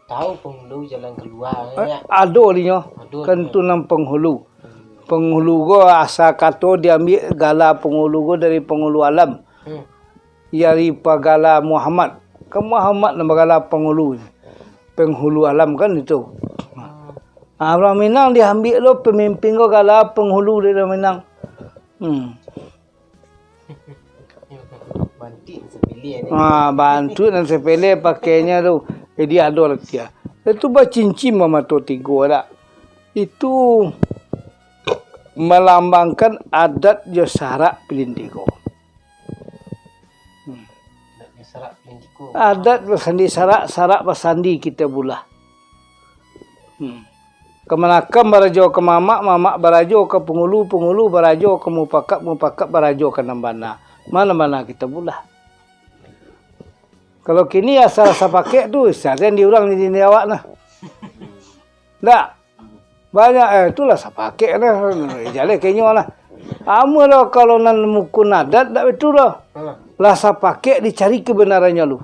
tahu penghulu jalan keluar, eh, ya? Ado dinyo. Ado. Kan tu nan penghulu. Hmm. Penghulu ko asa kato diambiak gala penghulu ko dari penghulu alam. Hmm. Dari pagala Muhammad. Kan Muhammad nan bagala penghulu. Penghulu alam kan itu. Hmm. Ah, urang Minang diambiak lo pemimpin ko gala penghulu dari urang Minang. Hmm. Bantuak nan sepele ni. Ah, bantuak nan sepele pakainya tu. Jadi ado lah dia. Itu bacincin bamato tigo dak. Itu melambangkan adat jo sarak pilin tigo. Hmm. Adat basandi sarak, sarak basandi kitabullah. Hmm. Kamanakan barajo ka mamak, mamak barajo ka pangulu, pangulu barajo ka mupakat, mupakat barajo ka nan bana. Ma nan bana kitabullah. Kalau kini asal sapakek tu, sarian di urang di, di awak nah. Ndak. Banyak, eh, itulah sapakek lah. Jaleh kenyo lah. Amuah lah kalau nan mukun adat, ndak itu lah. Alah. Lah sapakek dicari kebenarannyo lu.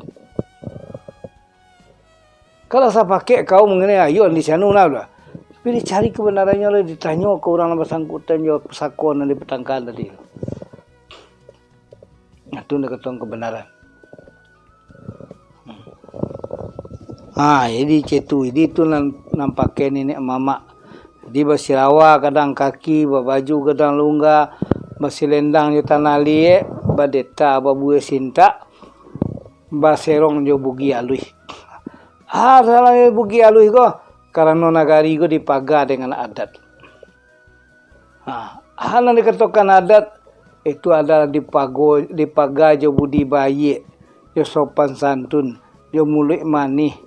Kalau sapakek kau mengenai ayun di sianu lah, lah. Tapi dicari kebenarannyo lah, ditanyo ke urang nan basangkutan jo pusako nan dipatangkakan tadi. Nah, tu ndak katuang kebenaran. Ha, jadi ceh tu. Jadi tu nan, nan pakai niniak mamak. Jadi basirawa gadang kaki, babaju gadang lungga, basilendang jo tanah liek, badeta babuweh sintak, baserong jo bugi aluih. Ha, salah bugi aluih ko, karano nagari ko dipaga dengan adat. Ha, hal nan dikatokan adat, itu adalah dipago-, dipaga jo budi baiak, jo sopan santun, jo muluik manih.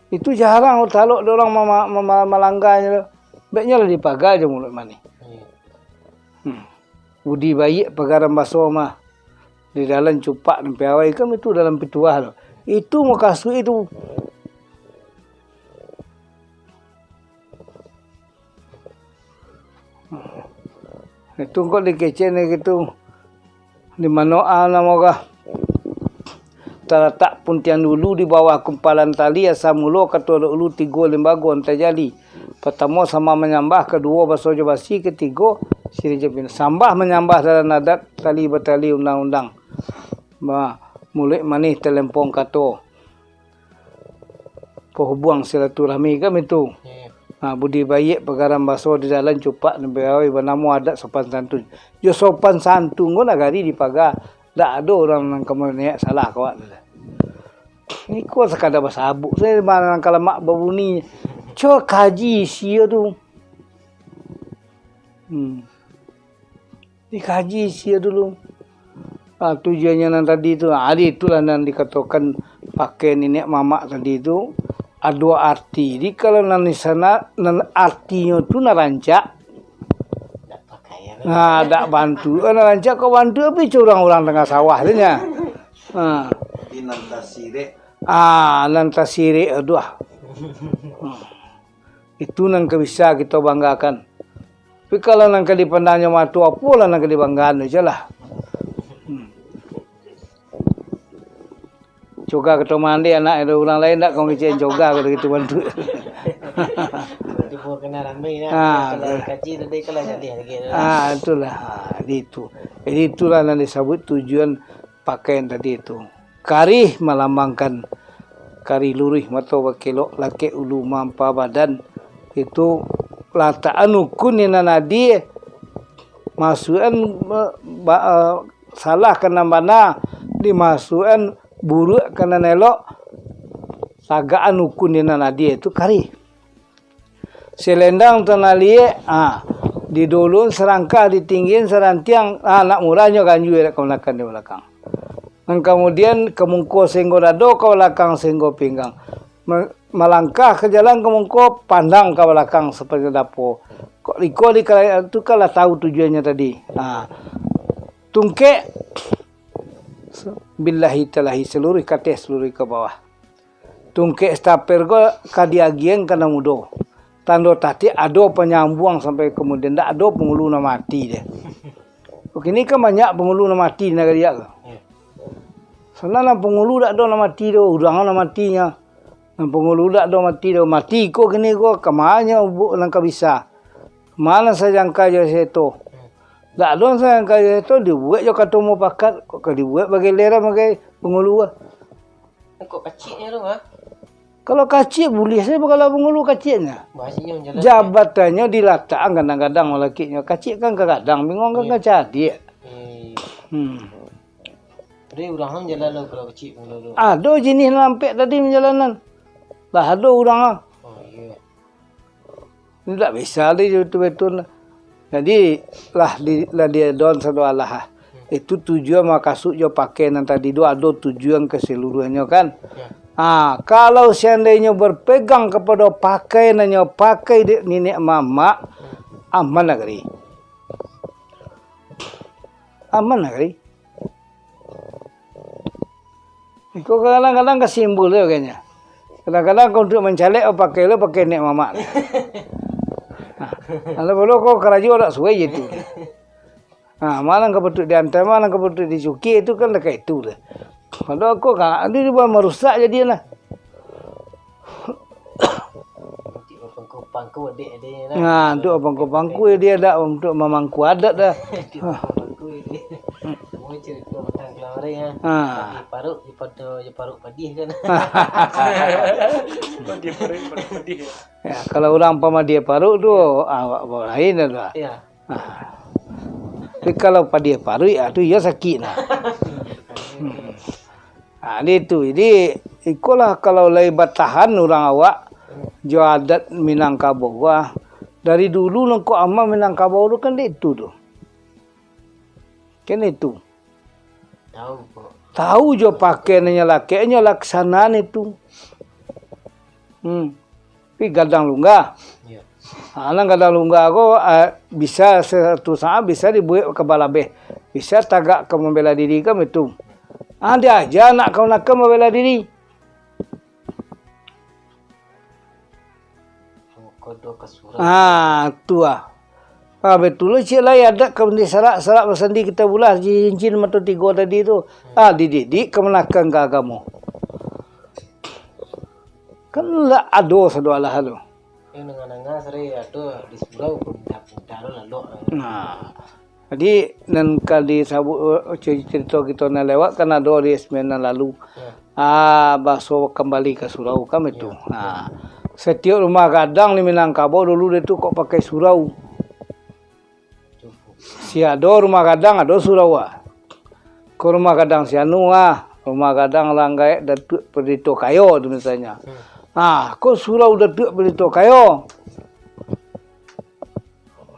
Itu jarang talok dek urang ma-, ma-, ma-, malangganyo tu. Baiknyo lah dipaga jo muluik manih. Iyo. Hmm. Budi baiak pagaran baso mah. Di dalam cupak nan piawai kan itu dalam pituah tu. Itu mukasuik itu. Itu kok dikecek ni gitu. Di mano a namo kah? Talatak puntiang dulu di bawah kumpalan tali, asa mulo kato dahulu tigo limbago nan tajadi. Partamo sambah manyambah, kaduo baso jo basi, katigo siriah jo pinang. Sambah manyambah dalam adat, tali batali undang-undang. Ba-, muluik manih talempong kato. Pahubuang silaturahmi kan itu. Iyo. Ha, budi baiak pagaran baso di dalam cupak nan piawai banamo adat sopan santun. Jo sopan santun ko nagari dipaga. Ndak ado urang nan ka maniaik salah ka awak tu. Iko sakadar basabuk sajo, mano nan ka lamak babunyi. Cubo kaji isi tu. Hmm. Dikaji sia dulu. Ah, tujuannyo nan tadi tu, ah, itulah nan dikatokan pakai niniak mamak tadi tu, ado arti. Jadi, kalau nan di sana, nan artinyo tu nan rancak, ah, dak bantu. Ah, nan rancak kok bantu, tapi curang urang tangah sawah tu nya. Ah. Jadi, nan tasirek. Ah, nan tasirek, aduh. Ah. Itu nan ka bisa kito banggakan. Tapi kalau nan ka dipandangnyo mato, apolah nan ka dibanggakan tu, jan lah. Hmm. Coga ka tumandeh anak, ado urang lain dak ka mangecek coga ka gitu bantuak. Tibo kena rami lah. Ah, kalau kacik tadi kalau jadi lagi. Ah, itulah. Ah, jadi itu. Jadi itulah nan disebut tujuan pakaian tadi itu. Karih malambangkan karih luruih mato bakelok, lakek ulu mampa badan. Itu latakan ukun nan adie, masuakan ba-, ba-, salah ka nan bana, dimasuakan buruak ka nan elok, tagakan ukun di nan adie tu karih. Selendang tanah liek, ha, didolon sarangkah, ditinggian sarantiang, ha, nak murahnyo ganjua dek kamanakan di balakang. Nan kamudian, ka mungko sahinggo dado, ka balakang sahinggo pinggang. Ma-, malangkah ka jalan ka mungko, pandang ka balakang sapanjang dapo. Kok iko di kala-, tu kan lah tahu tujuannyo tadi. Ha. Tungkek, billahi talahi, saluruih ka ateh, saluruih ka bawah. Tungkek staper ko ka diagiang ka nan mudo. Tando tatik ado panyambuang sampai kamudian, ndak ado pangulu nan mati deh. Kini kan banyak pangulu nan mati di nagari ko. Sanang nan pangulu dak ado nan mati do, urang nan mati nyo. Nan pangulu dak ado mati do, mati iko kini ko, ka ma nyo bu-, nan ka bisa. Ma nan sajangka jo sato. Dak ado nan sajangka jo sato, dibuek jo kato mupakat, kok ka dibuek bagai lerang bagai pangulu ah. Kok kaciknyo tu, ha? Kalau kacik, buliah sajo bagala pangulu kaciknyo. Bahasinyo manjalan. Jabatannyo dilatakkan gadang-gadang malakiknyo. Kacik kan ka gadang, binguang kan ka cadiak. Hmm. Jadi urang kan jalan lo kalau kacik pangulu tu. Ado jinih nan ampek tadi manjalanan. Lah ado urang ah. Oh, iyo. Indak bisa di batua-batua. Jadi, lah di, lah diadon sado alah ah. Itu tujuan makasuik jo pakai nan tadi tu ado tujuan kasaluruahannyo kan. Ya. Ha, kalau seandainyo berpegang kapado pakai nan nyo pakai dek niniak mamak, aman nagari. Aman nagari. Iko kadang-kadang ka simbol tu kayaknyo. Kadang-kadang kok untuak mancalek, oh, pakai lo, pakai niniak mamak. Nah, kalau bolo ko karajo dak suai je tu. Nah, ma nan ka patuik diantai, ma nan ka patuik dicuki, itu kan dekat itu tu. Kalau ko ka, dia buat marusak jadi lah. Untuak bapangku-pangku dek dia lah. Nah, untuak bapangku-pangku dia dak, untuak mamangku adat dah. Untuak bapangku dia. Semua cerita batang keluar ya. Ha. Di paruk, di pada, di paruk padih kan. Di paruk, paruk padih. Ya, kalau urang pamadia paruk tu, awak lain dah. Ya. Ha. Tapi kalau padia paruik, ah, tu iyo sakik nah. Hmm. Ha, dek itu. Jadi, ikolah kalau lai batahan urang awak jo adat Minangkabau, wah, dari dulu nangko amal Minangkabau tu kan dek itu tu. Kan itu. Tahu, kok. Tahu jo pakai nyo lakeknyo laksanaan itu. Hmm. Tapi gadang lungga. Iyo. Ha, nan gadang lungga ko, ah, bisa satu saat bisa dibuek ka balabeh. Bisa tagak ka mambela diri kan itu. Ha, diaja anak kamanakan mambela diri. Kodo ka surau. Ha, tu ah. Ha, batua lo ciek lai adat ka bandi sarak, sarak basandi kita bulah cincin mato tigo tadi tu. Ha, dididik kamanakan ka agamo. Kan lah ado sado alah tu. Yang nanga-nanga sari ado di surau pindah-pindah lo lalok. Nah. Jadi, nan ka disabuik, eh, carito kito nan lewat kan ado di segmen nan lalu. Ya. Ah, baso kambali ka surau kan itu. Ya. Ah. Satiok rumah gadang di Minangkabau dulu dia tu kok pakai surau. Si ado rumah gadang, ado surau ah. Ko rumah gadang si anu ah, rumah gadang lah gaek Datuak Pandito Kayo tu misalnyo. Hmm. Ah, ko surau Datuak Pandito Kayo.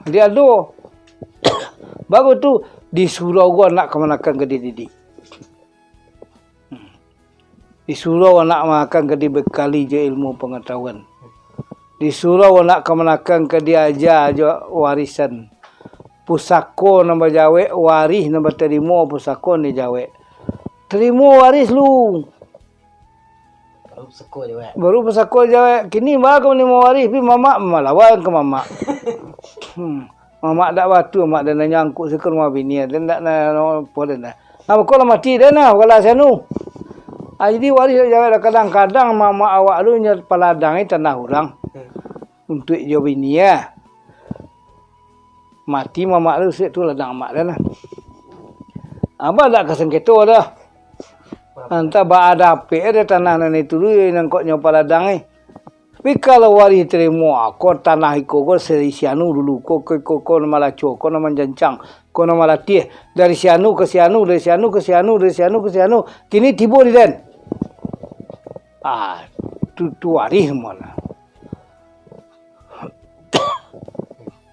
Di ado. Baru tu, di surau ko anak kamanakan ka dididik. Hmm. Di surau anak kamanakan ka dibekali jo ilmu pangatahuan. Di surau anak kamanakan ka diaja jo warisan. Pusako nan bajawek, warih nan batarimo, pusako nan dijawek. Tarimo warih lu. Baru pusako jawek. Baru pusako jawek. Kini baa ka manimo warih, pi mamak malawan ka mamak. Hmm. Mamak dak batua, mamak dah nanyo angkuk se ka rumah bini, dah ndak na-, na-, apo dah nah. Nah, beko lah mati dah nah, beko lah si anu. Ah, jadi warih dak jawek lah. Kadang-kadang mamak awak tu nyo paladangi tanah urang. Hmm. Untuak jo bini, ah. Mati mamak tu, sek tu ladang amak den lah. Abah dak ka sengketo doh. Antah baa dapek dek tanah nan itu tu, nan kok nyo paladang eh. Tapi kalau warih tarimo, ah, ko tanah iko ko dari si anu dulu, ko, ko, ko, ko nan malaco, ko nan manjancang, ko nan malatiah, dari si anu ka si anu, dari si anu ka si anu, dari si anu ka si anu, kini tibo di den. Ah, tu, tu warih mah.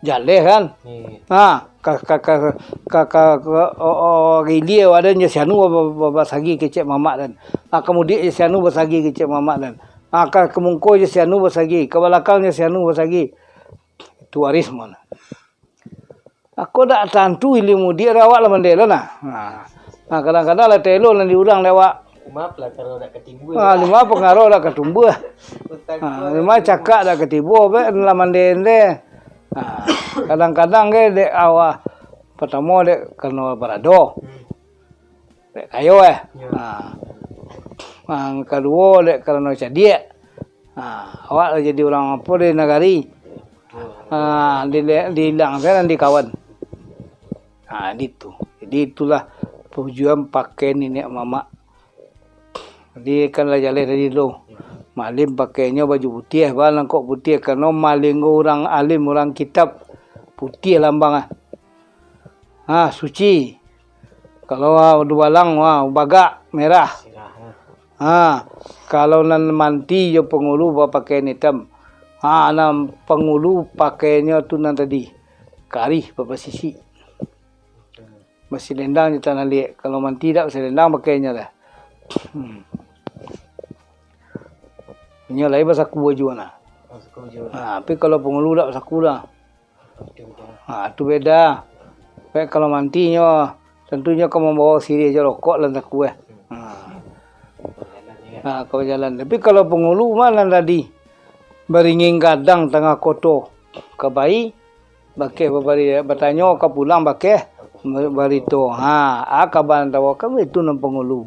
Jaleh kan? Iya. Ha, ka, ka, ka, ka, ka, ka, o, o, gilia wadah nyo si anu ba-, ba-, ba-, basagi kecek mamak den. Ha, ka mudiak jo si anu basagi kecek mamak den. Ha, ka, ka mungko jo si anu basagi, ka balakang jo si anu basagi. Itu waris mah. Aku dak tantu ilmu dia awak lah mandeh lo nah. Ha. Ha, kadang-kadang lah telo nan diurang dek awak. Maaf lah kalau dak katimbua. Ha, lima pengaruh dak katumbuah. Utang Ha, kuat memang tu. Cakak dak katibo be lah mandeh-ndeh. Ha, kadang-kadang ke dek awak pertamo dek karano barado. Hmm. Dek kayo eh. Ya. Ha. Yang kaduo dek karano cadiak. Ha, awak lah jadi urang apo di nagari. Ha, di, di ilang sajo nan dikawan. Ha, ditu. Jadi itulah tujuan pakai niniak mamak. Jadi kan lah jaleh tadi tu. Malim pakainyo baju putiah, baa nan kok putiah, karano malim ko urang alim, urang kitab, putiah lambang ah. Ha, suci. Kalau, ha, dubalang, ha, bagak, merah. Ha, kalau nan manti jo pangulu bapakaian itam. Ha, nan pangulu pakaiannyo tu nan tadi, karih bapasisik. Basilendang jo tanah liek. Kalau manti dak basilendang pakaiannyo lah. Hmm. Inyo lai basaku baju nah. Basaku baju. Ha, tapi kalau pangulu dak basaku dah. Ha, tu beda. Baik, kalau manti nyo, tantu nyo ka mambawa siriah jo rokok lah takuah. Ha. Ha, ka bajalan. Tapi kalau pangulu mah nan tadi, baringin gadang tangah koto, ka pai, bakeh babari-, batanyo ka pulang bakeh barito. Ha, a kaban tawa kan itu nan pangulu.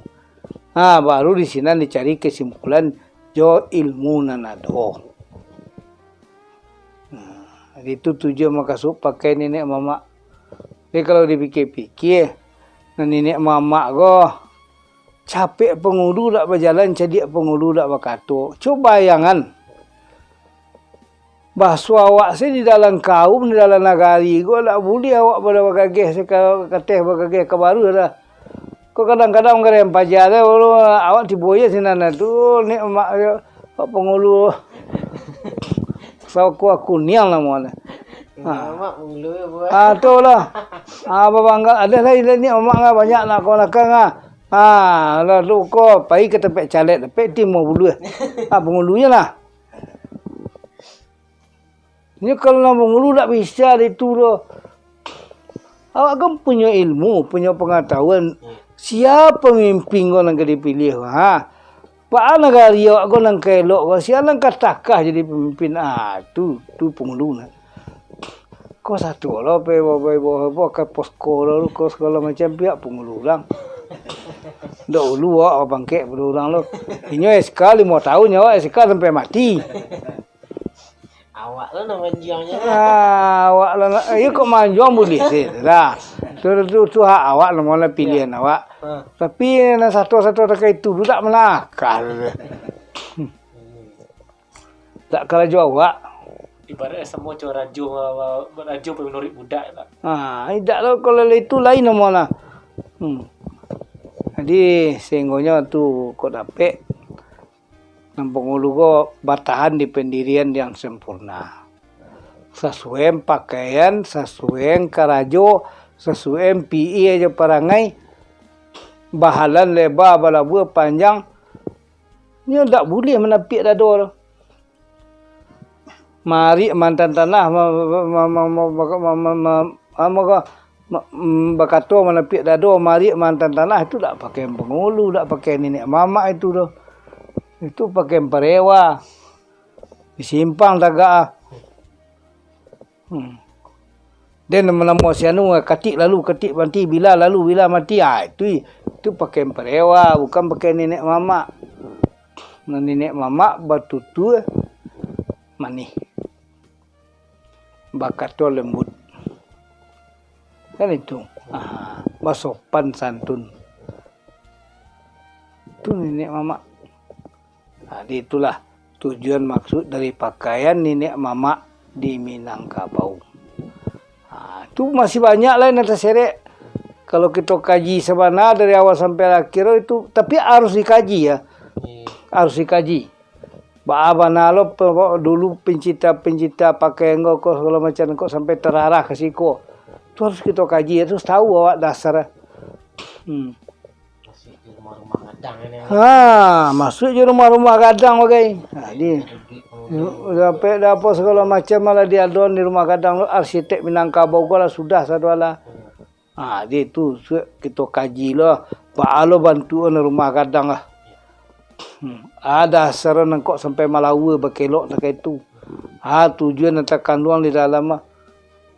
Ha, baru di sinan dicari kesimpulan jo ilmu nan ado. Nah, itu tujuan makasuik pakai niniak mamak. Jadi, kalau dipikia-pikia, nah, niniak mamak ko, capek pangulu dak bajalan, cadiak pangulu dak bakato. Cubo bayangan, baso awak se di dalam kaum, di dalam nagari ko, dak buliah awak pado bagageh, saka-, kateh bagageh ka baruah dah. Ko kadang-kadang gareh paja tu, awak tibo je sinan tu, ni mak je, pak pangulu. Saku aku niang namo ni. Ha. Mak pangulu je buat. Ah, tu lah. Ah, babangga, ada lai, lai ni mak ngah banyak nak kawan akang ah. Ah, lah tu ko pai ka tampek caleg, tampek tim mau buluah. Ah, pangulu je lah. Nyo kalau nan pangulu dak bisa di tu doh. Awak kan punyo ilmu, punyo pangatahuan. Sia pamimpin ko nan ka dipiliah ko? Ha? Baa nagari awak ko nan ka elok ko? Sia nan ka takah jadi pamimpin? Ah, tu, tu pangulu nah. Ko satu lo pe, bo, bo, bo, bo, ka posko lo, ko sagalo macam pihak pangulu urang. Dahulu awak bapangkek pado urang lo. Inyo S K limo tahun, awak S K sampai mati. Awak lah nan manjuangnyo lah. Ah, awak lah nak, iyo kok manjuang buliah se, dah. Tu, tu, tu hak awak lah, mano pilihan awak. Ha. Tapi nan sato-sato takah itu tu dak manakah tu. Dak karajo awak. Ibaratnyo samo caro rajo, rajo manuruik budak lah. Ha, idak lah kalau itu lain namo lah. Hmm. Jadi, sehinggonyo tu kok dapek. Nan pangulu ko batahan di pandirian yang sampurna. Sasuai pakaian, sasuai karajo, sasuai P A jo parangai, bahalan leba, balabua, panjang, nyo dak buliah manapiak dado tu. Marik mantan tanah, ma-, ma-, ma-, ma-, ma-, ma-, ma-, ma-, ma-, ma-, ma-, ma-, mm, bakato manapiak dado, marik mantan tanah, itu dak pakai pangulu, dak pakai niniak mamak itu doh. Itu pakai parewa. Di simpang tagak ah. Hmm. Den namo-namo si anu, katik lalu katik mati, bila lalu bila mati. Ah, itu, itu pakaian parewa, bukan pakaian nenek mamak. Nah, nenek mamak batutua manih. Bakato lembut. Kan itu. Ah, basopan santun. Itu nenek mamak. Nah, di itulah tujuan maksud dari pakaian nenek mamak di Minangkabau. Ha, tu masih banyak lah nan taserek. Kalau kito kaji sabana dari awal sampai akhir itu, tapi harus dikaji ya. Harus dikaji. Baa bana lo pe-, dulu pencipta-pencipta pakaian ko, ko segala macam ko sampai terarah ka siko. Tu harus kito kaji, harus tahu awak dasar. Hmm. Masuk di rumah-rumah gadang ini. Ha, masuk je rumah-rumah gadang bagai. Ha, di, sampai dah apa segala macam malah diadon di rumah gadang tu, arsitek Minangkabau ko lah sudah sado lah. Ha, di tu, suak kito kaji lah. Baa lo bantuan rumah gadang lah. Hmm. Ada saran nangkok sampai malawa bakelok takai tu. Ha, tujuan nan takanduang di dalam lah.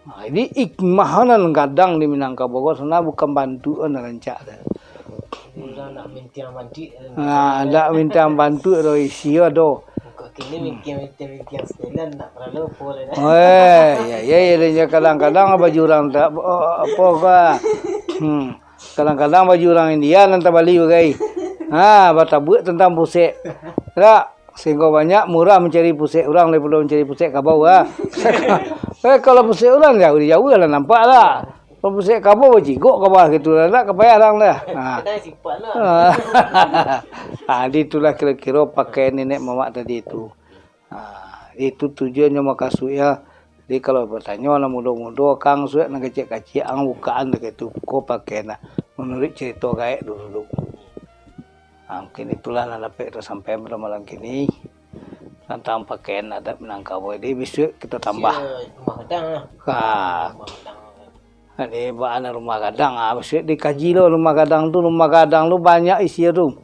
Ha, jadi hikmah nan gadang di Minangkabau ko sana bukan bantuak nan rancak tu. Urang nak mintiang bantuak. Ha, nak mintiang bantuak do isi ado. Kok kini mintiang-mintiang setelan nak paralu apo lah. Eh, ya, ya, ya, dan ya, kadang-kadang baju urang tak, oh, apo ko. Hmm. Kadang-kadang baju urang India nan tabali bagai. Ha, batabuak tantang pusek. Tak, sehingga banyak murah mancari pusek urang daripado mancari pusek kabau, ha. Eh, kalau pusek urang jauah-jauah lah nampak lah. Kalau pusek kabau bajigok ka bawah gitu lah, tak kapayah urang dah. Ha. Kadang simpan lah. Ha. Ha, di itulah kira-kira pakaian nenek mamak tadi tu. Ha, itu tujuannyo makasuiknyo. Jadi kalau batanyo anak mudo-mudo, kang suek nan kacik-kacik, ang bukaan dek itu, ko pakaian lah. Manuruik carito gaek dulu. Ha, mungkin itulah nan dapek tasampaian pado malam kini. Tantang pakaian adat Minangkabau. Jadi bisuak kito tambah. Sia rumah gadang lah. Ha. Rumah gadang. Jadi baa nan rumah gadang, ha, bisuak dikaji lo rumah gadang tu, rumah gadang tu banyak isi tu.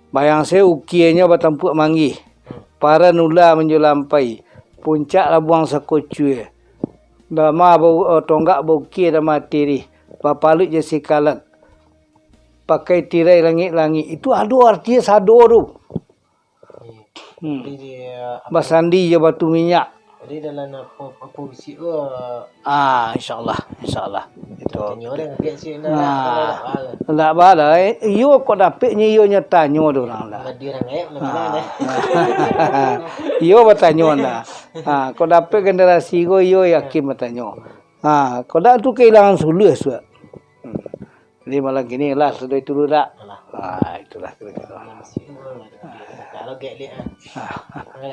Bayang se ukienyo batampuak manggih, paran ula manjulampai, puncak labuang sakocua, dama ba-, eh, tonggak baukia dama tirih, bapaluik jo sikalat, pakai tirai langik-langik. Itu ado artinyo sado tu. Hmm. Jadi dia, apa, basandi jo batu minyak. Jadi dalam apo, apo bisuak tu, ah, insyaallah, insyaallah. Itu. Tanyo urang agak sikit lah. Nah, kalau tak faham. Ndak baa lah, eh. Iyo kok dapeknyo iyo nyo tanyo dek urang lah. Bagi urang gaek, ah. Iyo batanyo lah. Ha, kok dapek generasi ko iyo yakin batanyo. Ha, kok dak tu kahilangan suluah suak. Hmm. Jadi malam kini lah sudah itu dulu dak? Alah. Ha, itulah kira-kira. Kalau gaek lihat, ah. Ha.